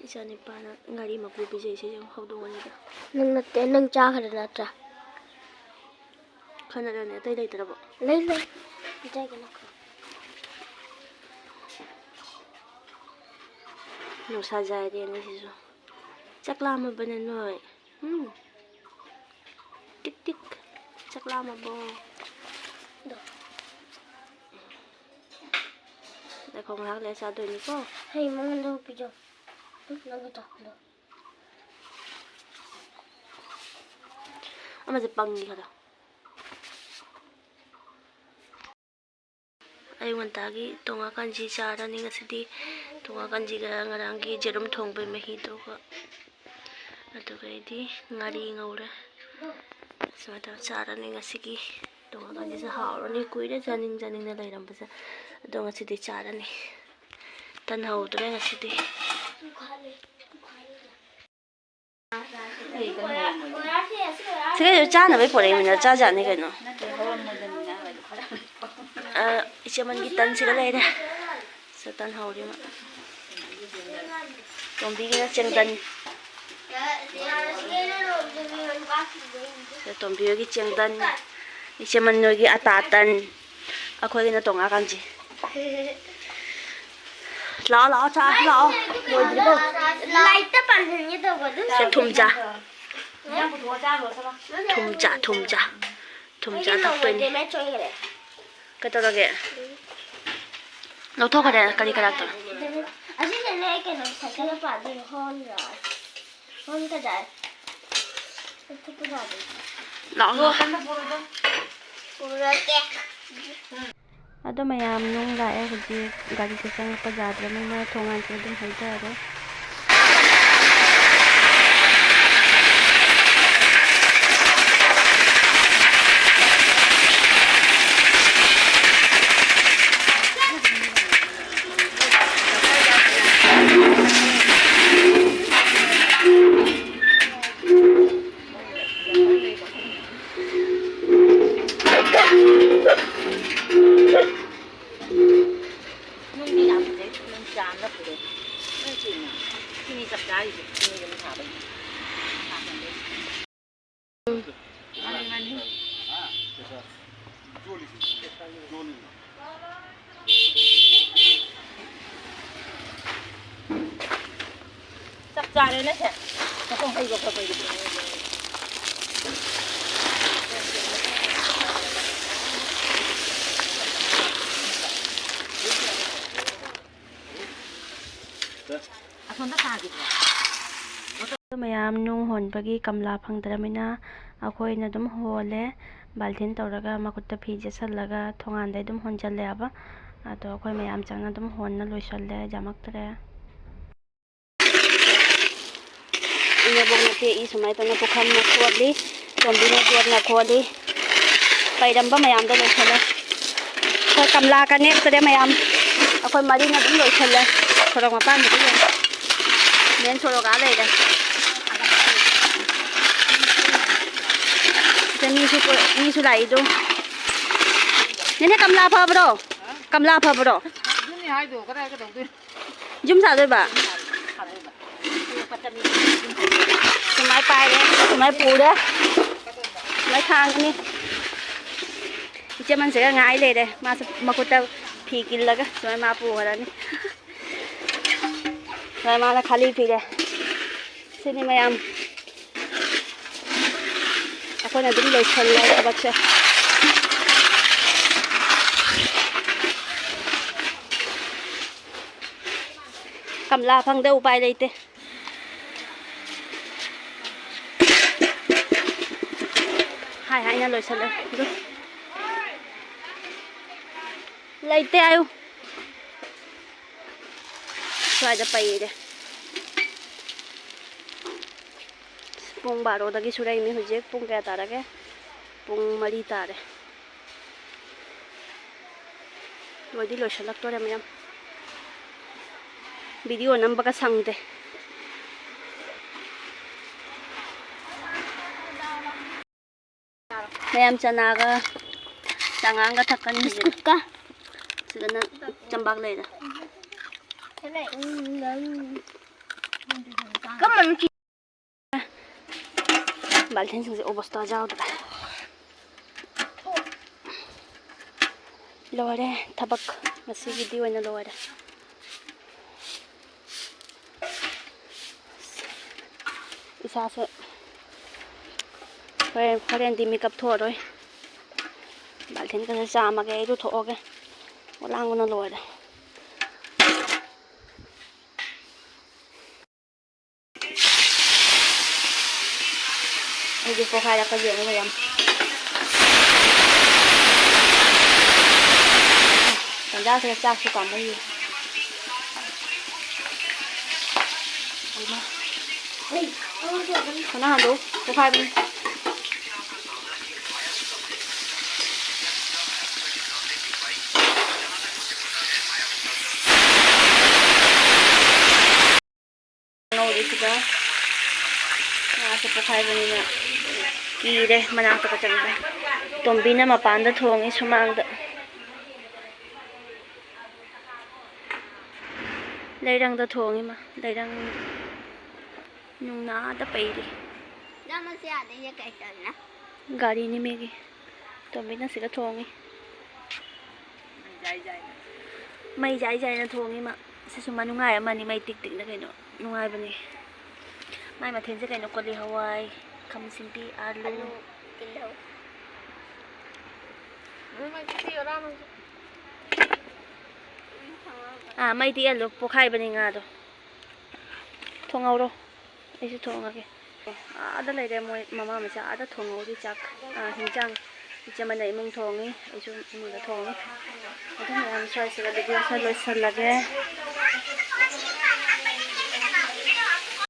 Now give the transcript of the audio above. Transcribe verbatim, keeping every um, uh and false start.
ꯏꯆꯥ ꯅꯤꯄꯥꯅ ꯉꯥꯔꯤ ꯃꯀꯨ ꯄꯤꯖꯩꯁꯦ ꯌꯦꯡꯉꯨ, ꯍꯧꯗꯣꯡ ꯑꯅꯤꯗ꯫ ꯅꯪ ꯅꯠꯇꯦ, ꯅꯪ ꯆꯥꯈ꯭ꯔꯦ ꯅꯠꯇ꯭ꯔꯥ? ꯈꯔ ꯅꯠꯇ꯭ꯔꯅꯦ, ꯑꯇꯩ ꯂꯩꯇ꯭ꯔꯕꯣ? ꯂꯩ, ꯂꯩ꯫ ꯄꯤꯖꯒꯦ, ꯅꯪ ꯈꯔ꯫ ꯅꯨꯡꯁꯥ ꯌꯥꯏꯔꯦ ꯑꯅꯤꯁꯤꯁꯨ꯫ ꯆꯥꯛ ꯂꯥꯝꯃꯕꯅꯦ ꯅꯣꯏ? ꯎꯝ꯫ ꯇꯤꯛ ꯇꯤꯛ꯫ ꯆꯥꯛ ꯂꯥꯝꯃꯕꯣ? ꯗꯣ꯫ ꯉꯥꯏꯈꯣ, ꯉꯥꯏꯍꯥꯛ ꯂꯩꯔ ꯆꯥꯗꯣꯏꯅꯤꯀꯣ꯫ ꯍꯩ, ꯃꯉꯣꯟꯗ ꯄꯤꯖꯧ꯫ ꯎꯝ, ꯅꯪꯒꯤ ꯆꯥꯛꯇꯣ꯫ ꯑꯃꯁꯦ ꯄꯪꯉꯤ ꯈꯔ꯫ ꯑꯌꯨꯛ ꯉꯟꯇꯥꯒꯤ ꯇꯣꯉꯥ ꯀꯥꯟꯖꯤ ꯆꯥꯔꯅꯤ ꯉꯁꯤꯗꯤ꯫ ꯇꯣꯉꯥ ꯀꯥꯟꯖꯤꯒ ꯉꯔꯥꯡꯒꯤ ꯌꯦꯔꯨꯝ ꯊꯣꯡꯕꯩ ꯃꯍꯤꯗꯨꯒ꯫ ꯑꯗꯨꯒ ꯑꯩꯗꯤ ꯉꯥꯔꯤ ꯉꯧꯔꯦ꯫ ꯁꯨꯃꯥꯏꯅ ꯇꯧꯔ ꯆꯥꯔꯅꯤ ꯉꯁꯤꯒꯤ ꯇꯣꯉꯥ ꯀꯥꯟꯖꯤꯁꯦ꯫ ꯍꯥꯎꯔꯅꯤ, ꯀꯨꯏꯔꯦ ꯆꯥꯅꯤꯡ ꯆꯥꯅꯤꯡꯅ ꯂꯩꯔꯝꯕꯁꯦ꯫ ꯑꯗꯣ ꯉꯁꯤꯗꯤ ꯆꯥꯔꯅꯤ꯫ ꯇꯟ ꯍꯧꯗ꯭ꯔꯦ ꯉꯁꯤꯗꯤ꯫ ꯁꯤ ꯀꯩꯅꯣ ꯆꯥꯅꯕꯩ ꯄꯣꯔꯛꯏꯃꯤꯅ ꯆꯥꯖꯥꯠꯅꯤ ꯀꯩꯅꯣ꯫ ꯑ, ꯏꯆꯦꯃꯟꯒꯤ ꯇꯟꯁꯤꯒ ꯂꯩꯔꯦ꯫ ꯁꯤ ꯇꯟ ꯍꯧꯔꯤ ꯃꯥ꯫ ꯇꯣꯝꯕꯤꯒꯤꯅ ꯆꯦꯡꯗꯟ꯫ ꯁꯤ ꯇꯣꯝꯕꯤ ꯍꯣꯏꯒꯤ ꯆꯦꯡꯗꯟ꯫ ꯏꯆꯦꯃꯟ ꯍꯣꯏꯒꯤ ꯑꯇꯥ ꯇꯟ꯫ ꯑꯩꯈꯣꯏꯒꯤꯅ ꯇꯣꯉꯥ ꯀꯥꯟꯖꯤ꯫ ꯂꯥꯛꯑꯣ, ꯂꯥꯛꯑꯣ, ꯆꯥ, ꯂꯥꯛꯑꯣ꯫ ꯂꯣꯏꯗ꯭ꯔꯤꯕꯣ? ꯂꯥꯏꯠꯇ ꯄꯥꯟꯍꯟꯒꯦ ꯇꯧꯕ ꯑꯗꯨ꯫ ꯁꯦ ꯊꯨꯝ ꯆꯥ꯫ ꯊꯨꯝ ꯆꯥ, ꯊꯨꯝ ꯆꯥ꯫ ꯊꯨꯝ ꯆꯥ ꯊꯛꯇꯣꯏꯅꯤ꯫ ꯀꯩꯗꯧꯔꯒꯦ? ꯂꯧꯊꯣꯛꯈ꯭ꯔꯦ ꯀꯔꯤ ꯀꯔꯥꯛꯇꯣ꯫ ꯑꯁꯤꯗꯅꯦ ꯑꯩ ꯀꯩꯅꯣ ꯁꯥꯏꯀꯜ ꯄꯥꯗꯣꯏꯅꯦ, ꯍꯣꯔꯟꯒ꯫ ꯍꯣꯔꯟ ꯀꯗꯥꯏ? ꯂꯧꯊꯣꯛꯄ ꯌꯥꯗꯦ꯫ ꯂꯥꯛꯑꯣ, ꯂꯥꯛꯑꯣ꯫ ꯄꯨꯔꯒꯦ꯫ ꯑꯗꯣ ꯃꯌꯥꯝ ꯅꯨꯡ ꯂꯥꯛꯑꯦ ꯍꯧꯖꯤꯛ꯫ ꯒꯥꯔꯤꯁꯦ ꯆꯪꯉꯛꯄ ꯌꯥꯗ꯭ꯔꯕꯅꯤꯅ ꯊꯣꯡꯒꯥꯟꯁꯦ ꯑꯗꯨꯝ ꯍꯩꯊꯔꯦ꯫ ꯅꯨꯡꯗꯤ ꯌꯥꯝ ꯐꯖꯩ, ꯅꯨꯡ ꯆꯥꯝꯅ ꯐꯖꯩ꯫ ꯆꯞ ꯆꯥꯔꯤꯁꯦ ꯏꯅꯦ ꯌꯨꯝ ꯁꯥꯕꯒꯤ꯫ ꯃꯥꯅꯤ, ꯃꯥꯅꯤ꯫ ꯆꯞ ꯆꯥꯔꯦꯅꯦ ꯁꯦ꯫ ꯃꯈꯣꯡ ꯍꯩꯕ ꯈꯣꯠꯄꯒꯤꯗꯤ꯫ ꯑꯁꯣꯝꯗ ꯊꯥꯈꯤꯕ꯭ꯔꯣ? ꯃꯌꯥꯝ ꯅꯨꯡ ꯍꯣꯟꯕꯒꯤ ꯀꯝꯂꯥ ꯐꯪꯗ꯭ꯔꯃꯤꯅ ꯑꯩꯈꯣꯏꯅ ꯑꯗꯨꯝ ꯍꯣꯜꯂꯦ꯫ ꯕꯥꯜꯇꯤꯟ ꯇꯧꯔꯒ ꯃꯈꯨꯠꯇ ꯐꯤ ꯆꯦꯠꯁꯜꯂꯒ ꯊꯣꯡꯒꯥꯟꯗꯩ ꯑꯗꯨꯝ ꯍꯣꯟꯖꯜꯂꯦꯕ꯫ ꯑꯗꯣ ꯑꯩꯈꯣꯏ ꯃꯌꯥꯝ ꯆꯪꯅ ꯑꯗꯨꯝ ꯍꯣꯟꯅ ꯂꯣꯏꯁꯜꯂꯦ, ꯌꯥꯝꯃꯛꯇ꯭ꯔꯦ꯫ ꯏꯅꯦꯕꯣꯛꯅ ꯇꯦꯛꯏ ꯁꯨꯃꯥꯏꯅ ꯇꯧꯅ ꯄꯨꯈꯝꯅ ꯀꯣꯠꯂꯤ, ꯇꯣꯝꯕꯤꯅ ꯌꯣꯠꯅ ꯀꯣꯠꯂꯤ꯫ ꯄꯩꯔꯝꯕ ꯃꯌꯥꯝꯗꯣ ꯂꯣꯏꯁꯜꯂꯦ꯫ ꯑꯩꯈꯣꯏ ꯀꯝꯂꯥꯒ ꯅꯦꯛꯇ꯭ꯔꯦ ꯃꯌꯥꯝ꯫ ꯑꯩꯈꯣꯏ ꯃꯔꯤꯅ ꯑꯗꯨꯝ ꯂꯣꯏꯁꯜꯂꯦ꯫ ꯁꯣꯔꯣꯛ ꯃꯄꯥꯟꯗ ꯑꯗꯨꯝ ꯂꯩ꯫ ꯃꯦꯟ ꯁꯣꯔꯣꯛ ꯑꯥ ꯂꯩꯔꯦ꯫ ꯁꯤꯗ ꯃꯤꯁꯨ ꯀꯣꯏ-, ꯃꯤꯁꯨ ꯂꯥꯛꯏꯗꯣ꯫ ꯅꯦꯅꯦ, ꯀꯝꯂꯥ ꯐꯕ꯭ꯔꯣ? ꯀꯝꯂꯥ ꯐꯕ꯭ꯔꯣ? ꯑꯗꯨꯅꯤ ꯍꯥꯏꯗꯣ, ꯀꯗꯥꯏ ꯀꯩꯗꯧꯗꯣꯏꯅꯣ? ꯌꯨꯝ ꯁꯥꯗꯣꯏꯕ? ꯁꯨꯃꯥꯏ ꯄꯥꯏꯔꯦ, ꯁꯨꯃꯥꯏ ꯄꯨꯔꯦ, ꯁꯨꯃꯥꯏ ꯊꯥꯡꯒꯅꯤ꯫ ꯏꯆꯦ ꯃꯟꯁꯤꯒ ꯉꯥꯏ ꯂꯩꯔꯦ, ꯃꯥꯁꯨ ꯃꯈꯨꯠꯇ ꯐꯤ ꯀꯤꯜꯂꯒ ꯁꯨꯃꯥꯏ ꯃꯥ ꯄꯨꯈ꯭ꯔꯅꯤ꯫ ꯁꯨꯃꯥꯏ ꯃꯥꯅ ꯈꯥꯂꯤ ꯄꯤꯔꯦ꯫ ꯁꯤꯅꯤ ꯃꯌꯥꯝ, ꯑꯩꯈꯣꯏꯅ ꯑꯗꯨꯝ ꯂꯣꯏꯁꯜꯂꯦ ꯊꯕꯛꯁꯦ꯫ ꯀꯝꯂꯥ ꯐꯪꯗ ꯎꯄꯥꯏ ꯂꯩꯇꯦ꯫ ꯍꯥꯏ ꯍꯥꯏꯅ ꯂꯣꯏꯁꯜꯂꯦ ꯑꯗꯨ꯫ ꯂꯩꯇꯦ ꯍꯥꯏꯌꯨ꯫ ꯁ꯭ꯋꯥꯏꯗ ꯄꯩꯔꯦ꯫ ꯄꯨꯡ ꯕꯥꯔꯣꯗꯒꯤ ꯁꯨꯔꯛꯏꯅꯦ꯫ ꯍꯧꯖꯤꯛ ꯄꯨꯡ ꯀꯌꯥ ꯇꯥꯔꯒꯦ? ꯄꯨꯡ ꯃꯔꯤ ꯇꯥꯔꯦ꯫ ꯂꯣꯏꯗꯤ ꯂꯣꯏꯁꯤꯜꯂꯛꯇꯣꯔꯦ ꯃꯌꯥꯝ꯫ ꯚꯤꯗꯤꯑꯣ ꯅꯝꯕꯒ ꯁꯪꯗꯦ꯫ ꯃꯌꯥꯝ ꯆꯅꯥꯒ ꯆꯉꯥꯡꯒ ꯊꯛꯀꯅꯤ ꯍꯧꯖꯤꯛ꯫ ꯕꯤꯁꯀꯨꯠꯀ꯫ ꯁꯤꯗꯅ ꯆꯝꯕꯥꯛ ꯂꯩꯔꯦ꯫ ꯕꯥꯜꯇꯤꯟꯁꯤꯡꯁꯦ ꯑꯣꯕꯁꯇꯥ ꯌꯥꯎꯗ꯭ꯔꯦ꯫ ꯂꯣꯏꯔꯦ ꯊꯕꯛ, ꯉꯁꯤꯒꯤꯗꯤ ꯑꯣꯏꯅ ꯂꯣꯏꯔꯦ꯫ ꯏꯁꯥꯁꯦ ꯍꯣꯔꯦꯟ, ꯍꯣꯔꯦꯟꯗꯤ ꯃꯦꯀꯞ ꯊꯣꯛꯑꯔꯣꯏ꯫ ꯕꯥꯜꯇꯤꯟꯒꯁꯦ ꯆꯥꯝꯃꯒꯦ, ꯑꯩ ꯂꯨꯊꯣꯛꯑꯒꯦ꯫ ꯄꯣꯂꯥꯡꯕꯅ ꯂꯣꯏꯔꯦ꯫ ꯑꯩꯗꯤ ꯄꯣꯈꯥꯏꯔꯛꯄ ꯌꯦꯡꯉꯨ ꯃꯌꯥꯝ꯫ ꯇꯟꯖꯥꯁꯤꯗ ꯆꯥꯛꯁꯨ ꯀꯥꯝꯃꯛꯏ꯫ ꯀꯅꯥꯗꯣ ꯄꯣꯈꯥꯏꯕꯅꯤ꯫ ꯉꯧꯔꯤꯁꯤꯗ ꯉꯥꯁꯦ ꯄꯣꯛꯈꯥꯏꯕꯅꯤꯅ ꯀꯤꯔꯦ ꯃꯅꯥꯛꯇꯒ ꯆꯪꯕ꯫ ꯇꯣꯝꯕꯤꯅ ꯃꯄꯥꯟꯗ ꯊꯣꯡꯉꯤ ꯁꯨꯃꯥꯡꯗ꯫ ꯂꯩꯔꯪꯗ ꯊꯣꯡꯉꯤ ꯃꯥ, ꯂꯩꯔꯪ ꯅꯨꯡꯅꯥꯗ ꯄꯩꯔꯤ꯫ ꯅꯪ ꯃꯁꯤ ꯑꯥꯗꯩꯅ ꯀꯩ ꯇꯧꯔꯤꯅꯣ? ꯒꯥꯔꯤꯅꯤ ꯃꯤꯒꯤ꯫ ꯇꯣꯝꯕꯤꯅ ꯁꯤꯗ ꯊꯣꯡꯉꯤ꯫ ꯃꯩ ꯖꯥꯏ ꯖꯥꯏꯅ ꯊꯣꯡꯉꯤ ꯃꯥ꯫ ꯁꯤꯁꯨ ꯃꯅꯨꯡꯉꯥꯏ ꯑꯃꯅꯤ, ꯃꯩ ꯇꯤꯛ ꯇꯤꯛꯅ ꯀꯩꯅꯣ ꯅꯨꯡꯉꯥꯏꯕꯅꯤ꯫ ꯃꯥꯏ ꯃꯊꯦꯜꯁꯦ ꯀꯩꯅꯣ? ꯀꯣꯂꯤ ꯍꯋꯥꯏ, ꯈꯥꯃꯦꯟ ꯑꯁꯤꯟꯕꯤ, ꯑꯥꯂꯨ꯫ ꯑꯥꯂꯨ, ꯇꯤꯜꯍꯧ꯫ ꯑꯥ, ꯃꯩ ꯇꯤꯛꯍꯜꯂꯨ, ꯄꯣꯛꯈꯥꯏꯕꯅꯤ ꯉꯥꯗꯣ꯫ ꯊꯣꯡꯍꯧꯔꯣ, ꯑꯩꯁꯨ ꯊꯣꯡꯉꯒꯦ꯫ ꯑꯥꯗ ꯂꯩꯔꯦ ꯃꯣꯏ ꯃꯃꯥ ꯃꯆꯥ, ꯑꯥꯗ ꯊꯣꯡꯍꯧꯔꯤ ꯆꯥꯛ, ꯑꯥ, ꯍꯤꯟꯖꯥꯡ꯫ ꯏꯆꯦ ꯑꯃꯅ ꯏꯃꯨꯡ ꯊꯣꯡꯉꯤ, ꯑꯩꯁꯨ ꯏꯃꯨꯡꯗ ꯊꯣꯡꯉꯤ꯫ ꯑꯗꯨꯝ ꯃꯌꯥꯝ ꯁ꯭ꯋꯥꯏꯁꯤꯗ ꯚꯤꯗꯤꯑꯣꯁꯦ ꯂꯣꯏꯁꯤꯜꯂꯒꯦ꯫